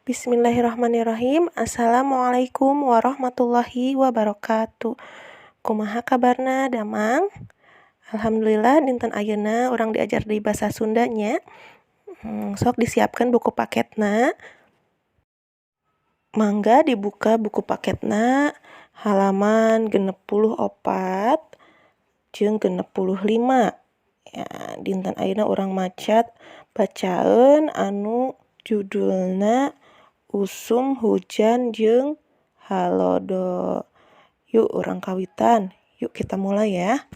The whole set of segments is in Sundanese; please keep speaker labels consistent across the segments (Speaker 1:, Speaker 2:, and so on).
Speaker 1: Bismillahirrahmanirrahim. Assalamualaikum warahmatullahi wabarakatuh. Kumaha kabarna, damang? Alhamdulillah, dinten ayeuna urang diajar di bahasa Sunda nya. Sok disiapkan buku paketna. Mangga dibuka buku paketna halaman 64 jeung 65. Ya, dinten ayeuna urang maca bacaeun anu judulna Usum Hujan jeung Halodo. Yuk, urang kawitan. Yuk, kita mulai ya.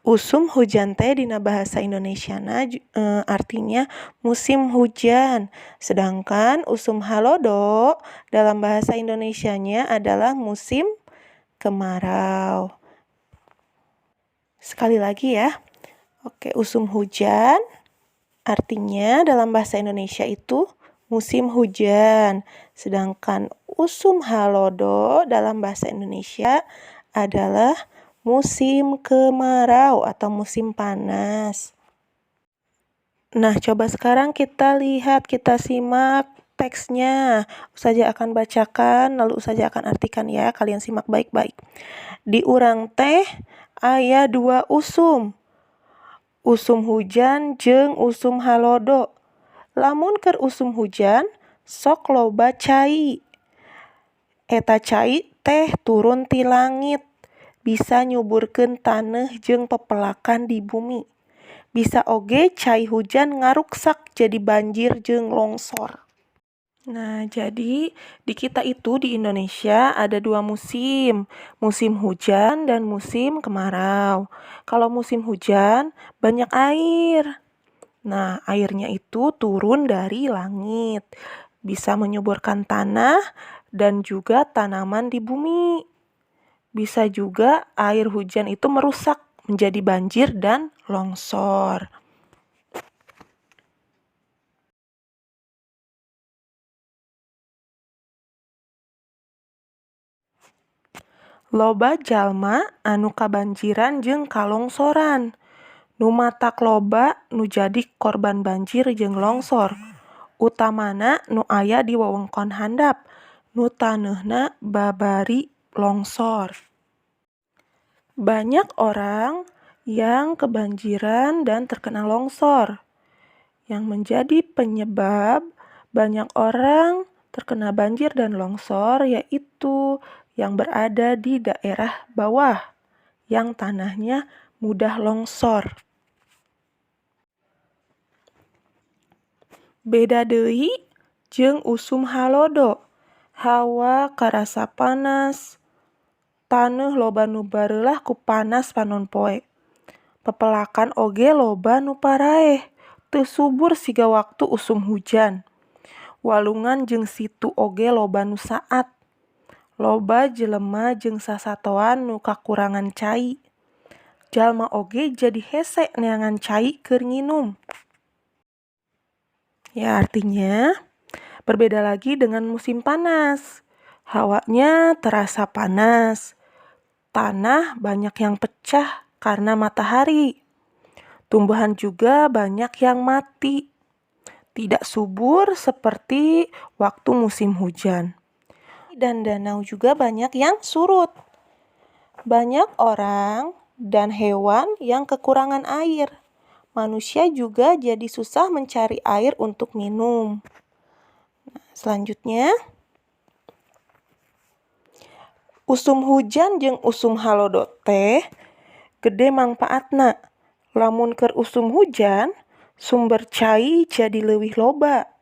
Speaker 1: Usum hujan teh dina bahasa Indonesiana artinya musim hujan. Sedangkan usum halodo dalam bahasa Indonesianya adalah musim kemarau. Sekali lagi ya. Oke, usum hujan artinya dalam bahasa Indonesia itu musim hujan. Sedangkan usum halodo dalam bahasa Indonesia adalah musim kemarau atau musim panas. Nah, coba sekarang kita lihat, kita simak teksnya. Ustazah akan bacakan, lalu Ustazah akan artikan ya. Kalian simak baik-baik. Di urang teh aya dua usum. Usum hujan jeung usum halodo. Lamun keur usum hujan, sok loba cai. Eta cai teh turun ti langit, bisa nyuburkeun taneuh jeung pepelakan di bumi. Bisa oge cai hujan ngaruksak jadi banjir jeung longsor. Nah, jadi di kita itu di Indonesia ada dua musim, musim hujan dan musim kemarau. Kalau musim hujan banyak air. Nah, airnya itu turun dari langit, bisa menyuburkan tanah dan juga tanaman di bumi. Bisa juga air hujan itu merusak menjadi banjir dan longsor. Loba jalma anu kabanjiran jeung kalongsoran. Nu matak loba nu jadi korban banjir jeung longsor. Utamana nu aya di wewengkon handap, nu taneuhna babari longsor. Banyak orang yang kebanjiran dan terkena longsor. Yang menjadi penyebab banyak orang terkena banjir dan longsor yaitu yang berada di daerah bawah, yang tanahnya mudah longsor. Beda deui jeung usum halodo. Hawa karasa panas, taneuh loba nu bareulah ku panas panon poe. Pepelakan oge loba nu paraeh, teu subur siga waktu usum hujan. Walungan jeung situ oge loba nu saat. Loba jelema jeung sasatoan nu kakurangan cai. Jalma oge jadi hese neangan cai keur nginum. Ya, artinya berbeda lagi dengan musim panas. Hawanya terasa panas. Tanah banyak yang pecah karena matahari. Tumbuhan juga banyak yang mati. Tidak subur seperti waktu musim hujan. Dan danau juga banyak yang surut. Banyak orang dan hewan yang kekurangan air. Manusia juga jadi susah mencari air untuk minum. Nah, selanjutnya, usum hujan jeung usum halodo teh gede mangpaatna. Lamun keur usum hujan, sumber cai jadi leuwih loba.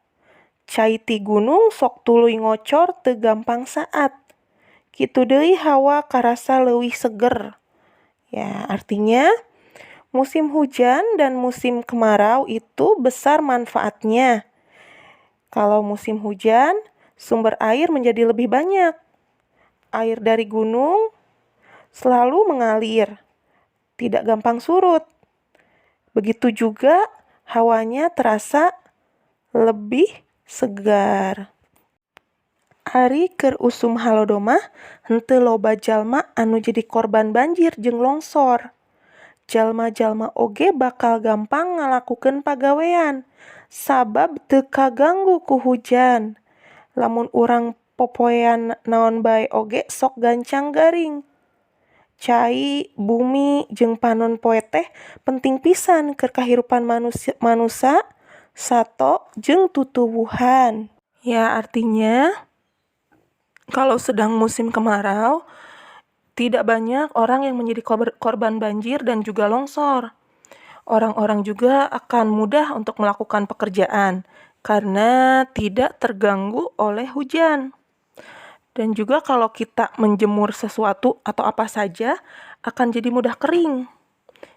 Speaker 1: Cai ti gunung sok tuluy ngocor teu gampang saat. Kitu deui hawa karasa leuwih seger. Ya, artinya musim hujan dan musim kemarau itu besar manfaatnya. Kalau musim hujan, sumber air menjadi lebih banyak. Air dari gunung selalu mengalir, tidak gampang surut. Begitu juga hawanya terasa lebih segar. Ari keur usum halodo mah henteu loba jalma anu jadi korban banjir jeung longsor. Jalma-jalma oge bakal gampang ngalakukeun pagawean sabab teu kaganggu ku hujan. Lamun urang popoean naon bae oge sok gancang garing. Cai, bumi, jeung panon poe teh penting pisan keur kahirupan manusa, sato, jeung tutuwuhan. Ya, artinya kalau sedang musim kemarau, tidak banyak orang yang menjadi korban banjir dan juga longsor. Orang-orang juga akan mudah untuk melakukan pekerjaan karena tidak terganggu oleh hujan. Dan juga kalau kita menjemur sesuatu atau apa saja akan jadi mudah kering.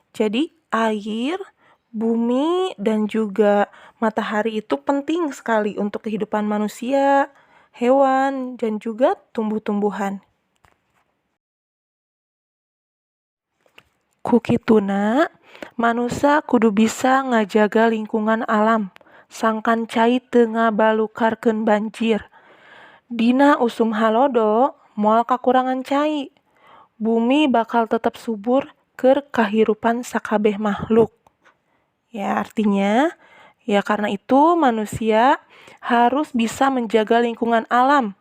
Speaker 1: Jadi air, bumi, dan juga matahari itu penting sekali untuk kehidupan manusia, hewan, dan juga tumbuh-tumbuhan. Ku kituna, manusa kudu bisa ngajaga lingkungan alam, sangkan cai teu ngabalukarkeun banjir. Dina usum halodo, moal kakurangan cai. Bumi bakal tetep subur keur kahirupan sakabeh makhluk. Ya, artinya, ya karena itu manusia harus bisa menjaga lingkungan alam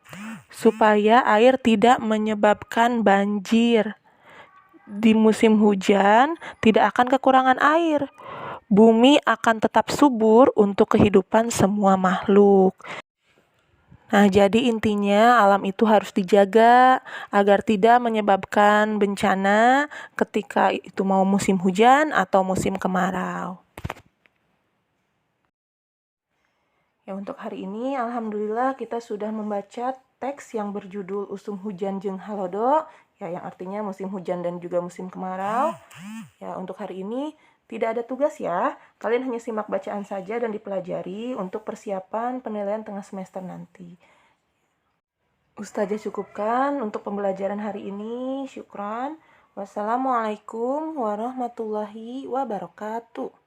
Speaker 1: supaya air tidak menyebabkan banjir. Di musim hujan tidak akan kekurangan air. Bumi akan tetap subur untuk kehidupan semua makhluk. Nah, jadi intinya alam itu harus dijaga agar tidak menyebabkan bencana ketika itu mau musim hujan atau musim kemarau. Ya, untuk hari ini alhamdulillah kita sudah membaca teks yang berjudul Usum Hujan Jeung Halodo, ya, yang artinya musim hujan dan juga musim kemarau. Ya, untuk hari ini tidak ada tugas ya. Kalian hanya simak bacaan saja dan dipelajari untuk persiapan penilaian tengah semester nanti. Ustazah cukupkan untuk pembelajaran hari ini. Syukran. Wassalamualaikum warahmatullahi wabarakatuh.